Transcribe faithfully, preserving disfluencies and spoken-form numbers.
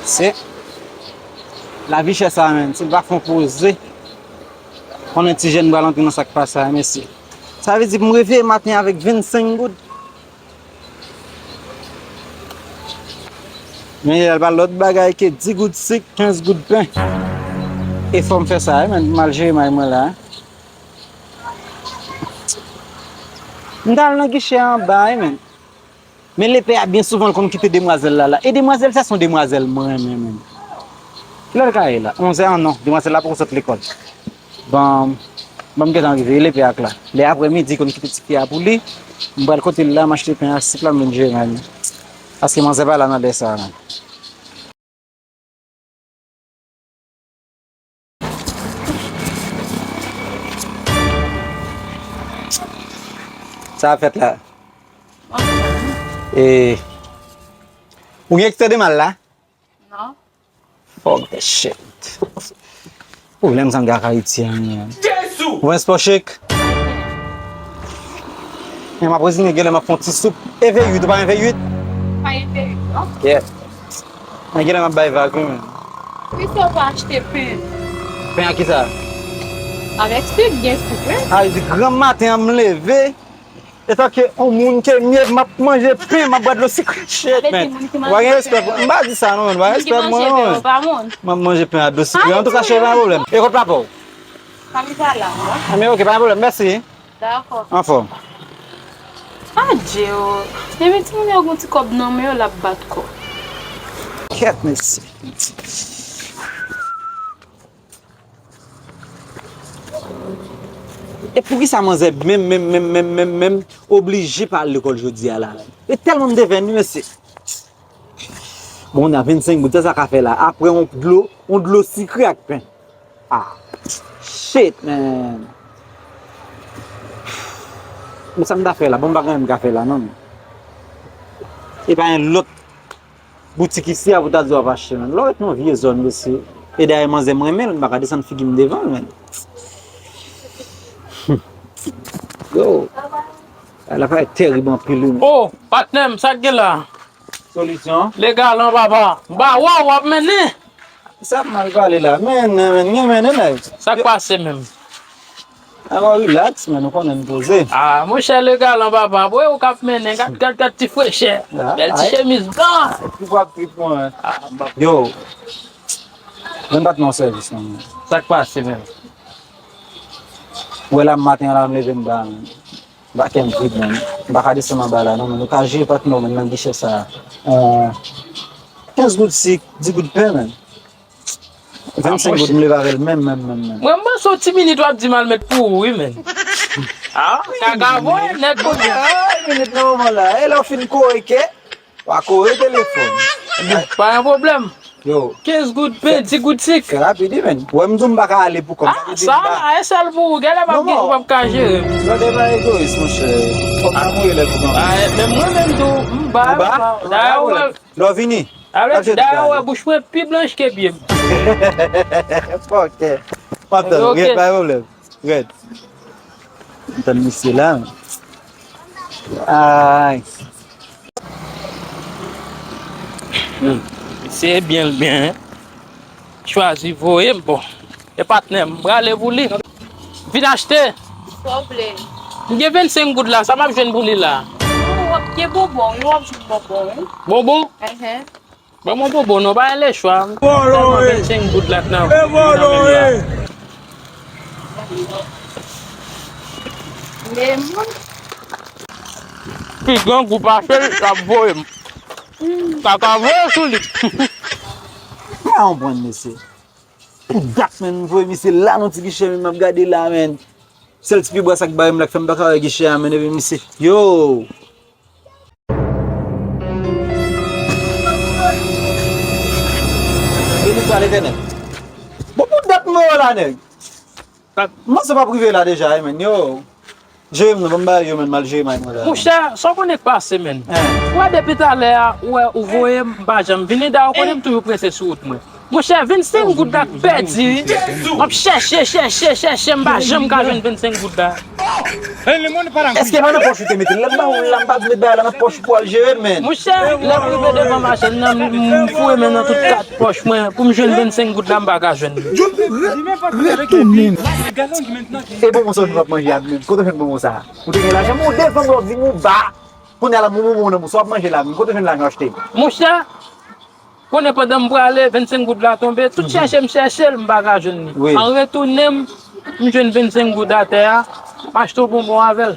Se lavi chè sa, menn. Si l pa fè yon poze, konnen ti jèn pral antre nan sa k pa sa, mesye. Sa vle di pou m reveye maten avèk vennsenk goud. Men, y a pa lòt bagay ke dis goud sik, kenz goud pen. E fò m fè sa, wi, menn, pou m al jere may mwen la. M t al nan gichè anba, wi, menn. Men lepè a byen souvan l konn kite demwazèl la la. E demwazèl sa se yon demwazèl mwen renmen, menn. Kilè l ka ye la? Onzè an non, demwazèl la poko sot lekòl. Bon, bon, m gentan rive, lepè ak la. Lè aprèmidi, konn kite tifi a pou li. M pral kote l la, m achte pen a sik la, m vin jere, menn. Paske manzè pa la nan lè sa, menn. Sa ap fèt la? E, ou gen ekstrè de mal la? Non. Fuck that shit. Pwoblèm sa m gen ak Ayiti an, man. Jezi! Ou wè spò chik? Men m ap rezine, genlè m ap fè yon ti soup. E V uit, ou pa gen V uit? Pa gen V uit, non? Yeah. Men genlè m ap bay vag, wi, men. Poukisa w pa achte pen? Pen ak kisa? Avèk sik, gen sik, wi. A, li di, granm maten an m leve, etanke yon moun ke m ye, m ap manje pen, m ap bwè dlo sikre. Shit, man. Ou pa gen respè pou, m pa di sa non, man. Ou pa gen respè pou mwen non, man. M ap manje pen ak dlo sikre. Antouka, cheri, pa gen pwoblèm. E kot papa w? Pami sa la, wi. A, men ok, pa gen pwoblèm. Mèsi. Dakò. Anfòm. Adje o. Depi timoun yo gon ti kòb nan men yo, l ap bat kò. Kèt, mesye. E poukisa manzè menm, menm, menm, menm, menm, menm oblije pa al lekòl jodi a la menm? E tèlman m te vèni, mesye. Bon, nan vennsenk goud, sa sa ka fè la? Aprè yon dlo, yon dlo sikre ak pen. Ah, shit, man. Bon, sa m ta fè la? Bon, m pa gen anyen m ka fè la, non. E pa gen lòt boutik isi a pou ta di w ap achte, man. Lè w ret nan vye zòn, mesye. E dayè, manzè m renmen l, m pa ka desann figi m devan l, man. Yo, la fè tèrib anpil, wi, man. Oh, patnè m, sa k gen la? Solisyon. Legal an papa. M pa wè w ap mennen. Sa ap mal pale la. Mennen, men, gen mennen nèg. Sa k pase menm? Avan relax, men nou konnen n poze. Ah, monchè, legal an papa. Bwe, ou k ap mennen. Gad, gad, gad ti frechè. Bèl ti chemiz blan. Trip w ap trip mwen. Yo. Mwen pa t nan sèvis non. Sa k pase menm? Wè la maten an la, m leve m ba. Ba kè m vid, man. M pa ka desann anba la, non, men nou ka jere patnè w, men nan gichè sa. Euh, kenz goud sik, dis goud pen, man. Vennsenk goud, m leve avè l menm, menm, menm, menm. Mwen, m panse yon ti minit w ap di m al met pou ou, wi, men. Ah, kaka voye nèt, kote. Ah, minit nan moman la. E lè w fin kore kè, w a kore telefòn. Pa gen pwoblèm. Yo. Kenz goud pen, dis goud sik. Fè rapid, wi, men. Wè, m di w m pa ka ale pou kòm. Ah, sa, e sèl pou ou. Gade m ap gen, m p ap ka jere. Non, non. Lòt e pa egoyis, monchè. Fòk m mouri lè pou kòm. Ah, men mwen menm tou, m ba, m ba. Dayè, ou wè. Lè w vini. Dayè, wè, bouch mwen pi blanch ke pye m. Ok. M ap tann, ok, pa gen pwoblèm. Rèd. M tann misye la. Ay. Hmm. Misye byen l byen, hein. Chwazi voye m, bon. E patnè m, m prale pou li. Vin achte. Sa w vle? M gen vennsenk goud la, sa m ap jwenn pou li la? Ou w ap gen bonbon, wi, w ap jwenn bonbon, wi. Bonbon? Enhen. Ban mwen bonbon non, pa gen lechwa. Vòlò, tèlman wi. Vennsenk goud la k nan, e vòlò, nan men m la. Wi. Men moun. Pi grangou pase l, l ap voye m. Kaka voye sou li. M pa konprann, mesye. Pou dat, menm, m voye misye la nan ti gichè, menm, m ap gade la, menm. Sèl ti pye bwa sa k bare m la k fè m pa ka wè gichè a, menm, epi misye. Yo! Beni swa Letènèl. Bon, pou dat m voye w la, nèg. Kat. M panse w p ap rive la deja, wi, menn, yo. Jere m non, ban m bagay yo, menn, m al jere may mwen la. Monchè, sa w konnen k pase, menn. Hein. Ou wè depi talè a, ou wè ou voye m, m pa janm vini, dayè ou konnen m toujou prese sou wout mwen. Monchè, vennsenk goud la pèdi wi. M ap chèche, chèche, chèche, m pa janm ka jwenn vennsenk goud la. Èske pa nan pòch ou te mete l? Lè m ba ou l la, m pa t met bagay la nan pòch ou pou al jere l, men. Monchè, lè m rive devan machin nan, m foure men nan tout kat pòch mwen pou m jwenn vennsenk goud la, m pa ka jwenn li. Retounen. E bonbon sa w jwenn w ap manje a menm? Kote w jwenn bonbon sa a? Ou te gen lajan, men w devan m lè w di m ou ba. Kounye a la, m ou bonbon nan bouch, w ap manje la menm. Kote w jwenn lajan w achte l? Monchè, konnen pandan m prale, vennsenk goud la tonbe, tout chèche m chèche l, m pa ka jwenn li. An retounen, m jwenn vennsenk goud atè a, m achte yon bonbon avè l.